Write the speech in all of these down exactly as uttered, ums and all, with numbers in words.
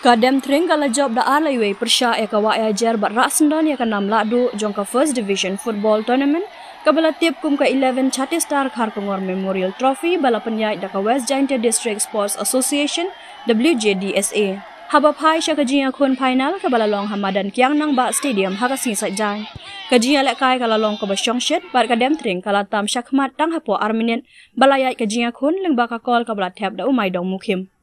Ka Demtring ka la jop da ar la iwei pyrshah ïa ka Wah Ïajer bad rah syndon ïa ka nam lahduh jong ka First Division Football Tournament, kaba la tip kum ka eleven Chhattisgarh Kharkongor Memorial Trophy ba la pynïaid da ka West Jaintia District Sports Association, W J D S A. Haba phai sha ka jingïakhun final kaba la long ha madan Kiang Nangbah Stadium ha ka sngi Saitjaiñ, ka jingïalehkai ka la long kaba shongshit bad ka Demtring ka la tam shakhmat tang hapoh ar minit ba la ïaid ka jingïakhun lyngba ka kol kaba la thep da u Maidong Mukhim.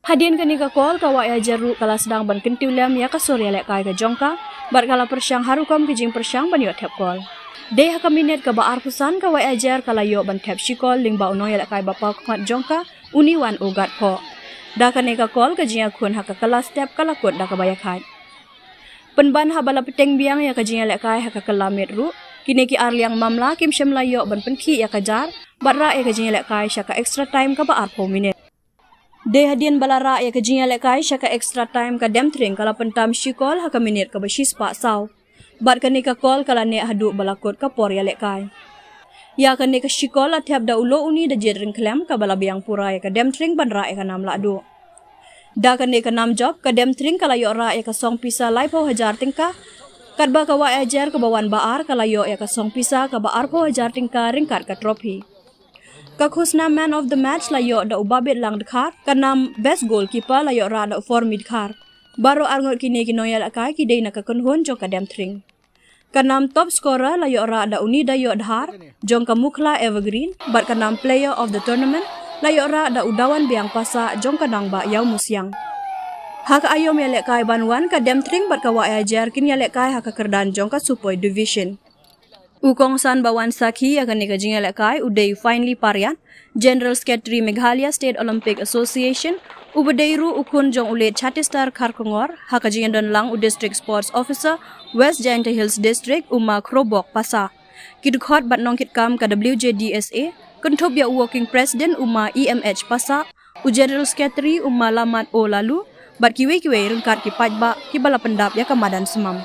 Hadien kane ka kol ka Wah Ïajer ruh ka la sdang ban kyntiew lem ïa ka sur ïalehkai ka jong ka, bad ka la pyrshang ha rukom ki jingpyrshang ban ïoh thep kol. Dei ha ka minit kaba arphew san ka Wah Ïajer ka la ïoh ban thep shi kol lyngba u nongïalehkai ba paw khmat jong ka, u Niwan Ugat Phoh. Da kane ka kol ka jingïakhun ha ka kylla step ka la kut da kaba ïakhaid. Pynban haba la pteng biang ïa ka jingïalehkai ha ka kylla miet ruh, kine ki ar liang mamla kim shym la ïoh ban pynkhih ïa ka jar, bad rah ïa ka jingïalehkai sha ka extra time kaba arphew minit. Dei hadien ba la rah ïa ka jingïalehkai sha ka extra time ka Demtring ka la pyntam shi kol ha ka minit kaba shispah saw. Bad kane ka kol ka la neh haduh ba la kut ka por ïalehkai. Ïa kane ka shi kol la thep da u Lohuni da Jied Ryngkhlem kaba la biang pura ïa ka Demtring ban rah ïa ka nam lahduh. Da kane ka nam jop ka Demtring ka la ïoh rah ïa ka song pisa laiphew hajar tyngka. Katba ka Wah Ïajer kaba wan ba ar ka la ïoh ïa ka song pisa kaba arphew hajar tyngka ryngkat ka trophy. Ka khusnam man of the match la ïoh da u Babit Langdkhar, ka nam best goalkeeper la ïoh rah da u Formid Khar. Baroh arngut kine ki nongïalehkai ki dei na ka kynhun jong ka Demtring. Ka nam top scorer la ïoh rah da u Nida Ïoh Dhar jong ka Mukhla Evergreen, bad ka nam player of the tournament la ïoh rah da u Dawan Biang Passah jong ka Nangbah Ïawmusiang. Ha ka aïom ïalehkai ban wan ka Demtring bad ka Wah Ïajer kin ïalehkai ha ka kyrdan jong ka Supoy Division. U kongsan ba wan sakhi ïa kane ka jingïalehkai u dei Finely Pariat, General Secretary Meghalaya State Olympic Association, uba dei ruh u khun jong u late Chhattisgarh Kharkongor, ha ka jingdon lang u District Sports Officer, West Jaintia Hills District, u Ma Khrobok Passah. Ki dkhot bad nongkitkam ka W J D S A, kynthup ïa u Working President u Ma E M H Passah, u General Secretary u Ma Lamat O Lalu, bad kiwei kiwei ryngkat ki paidbah kiba la pyndap ïa ka madan smam.